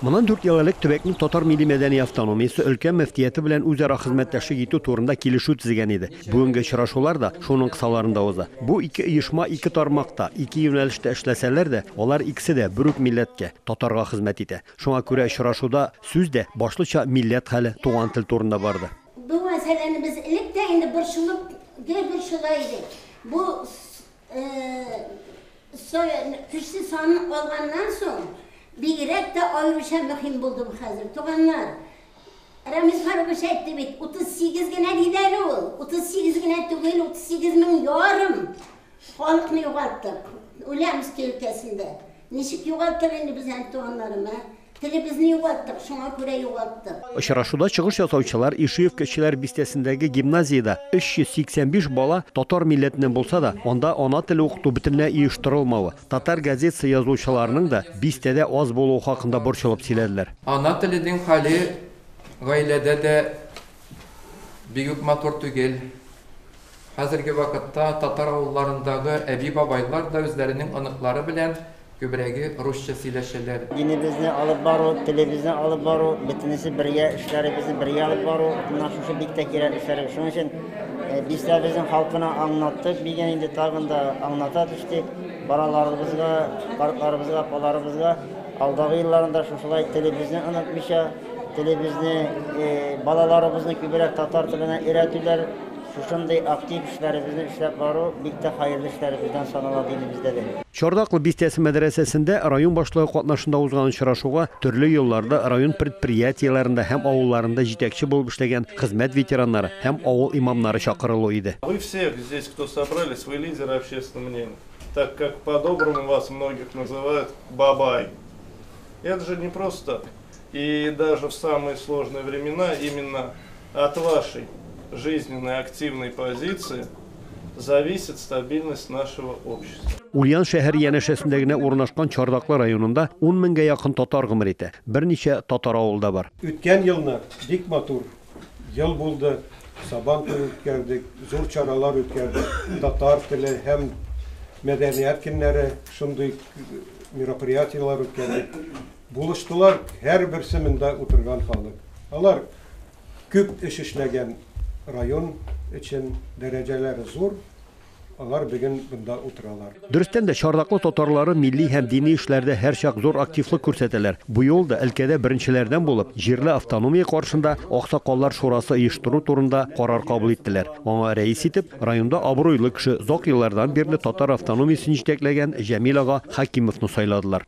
Моннан 4 ел элек төбәкнең татар милли-мәдәни автономиясе өлкә мөфтияте белән үзара хезмәттәшлек итү турында килешү төзегән иде. Бүгенге очрашулар да шуның кысаларында уза. Бу ике оешма ике тармакта, ике юнәлештә эшләсәләр дә, алар икесе дә бер үк милләткә, татарга хезмәт итә. Шуңа күрә очрашуда сүз дә башлыча милләт хәле, туган тел турында барды. Бу мәсьәләне без элек тә инде борчылып, гел борчыла идек. Бу кеше санын алганнан соң, бигрәк тә аеруча мөһим булды бу хәзер. Туганнар, Рамис Фарукович әйтте бит, 38 генә диде әле ул. 38 генә түгел, 38 мең ярым халыкны югалттык. Ульяновский өлкәсендә. Ничек югалттык инде без аны, туганнарым, ә? Телебезне югалттык, шуңа күрә югалттык. Очрашуда чыгыш ясаучылар Ишиевка эшчеләр бистәсендәге гимназиядә 385 бала татар милләтеннән булса да, анда ана теле укыту бөтенләй оештырылмавы, татар газетасы язучыларының да бистәдә аз булуы хакында борчылып сөйләделәр. Ана теленең хәле гаиләдә дә бик үк матур түгел. Хәзерге вакытта татар авылларындагы әби-бабайлар да үзләренең оныклары белән күбрәге русча сөйләшәләр. Динебезне алып бару, телебезне алып бару, бөтенесе бергә эшләребезне бергә алып бару, менә шушы бик тә кирәк эшләр. Шуның өчен бистәбезнең халкына аңлаттык, бүген инде тагын да аңлата төштек. Балаларыбызга, картларыбызга, апаларыбызга алдагы елларында шушылай телебезне онытмыйча, телебезне, балаларыбызны күбрәк татар теленә өйрәтүләр, шушындый актив эшләребезне эшләп бару бик тә хәерле эшләребездән санала динебездә дә. Чардаклы бистәсе мәдрәсәсендә район башлыгы катнашында узган очрашуга төрле елларда район предприятиеләрендә һәм авылларында җитәкче булып эшләгән хезмәт ветераннары һәм авыл имамнары чакырылу иде. Вы все здесь, кто собрались, вы лидеры общественного мнения, так как по-доброму вас многих называют бабай. Это же не просто так. И даже в самые сложные времена именно от вашей жизненной активной позиции зависит стабильность нашего общества. Ульян шәһәре янәшәсендә генә урнашкан Чардаклы районында 10 меңгә якын татар гомер итә. Берничә татар авылы да бар. Үткән елны бик матур ел булды. Сабан туе үткәрдек, зур чаралар үткәрдек. Татар теле һәм мәдәният көннәре, шундый мероприятиеләр үткәрдек. Булыштылар һәрберсе монда утырган халык. Алар күп эш эшләгән район өчен, дәрәҗәләре зур. Алар бүген монда утыралар. Дөрестән дә, Чардаклы татарлары милли һәм дини эшләрдә һәрчак зур активлык күрсәтәләр. Бу юлы да өлкәдә беренчеләрдән булып, җирле автономия каршында Аксакаллар шурасы оештыру турында карар кабул иттеләр. Аңа рәис итеп, районда абруйлы кеше, озак еллардан бирле татар автономиясен җитәкләгән Җәмил ага Хәкимовны сайладылар.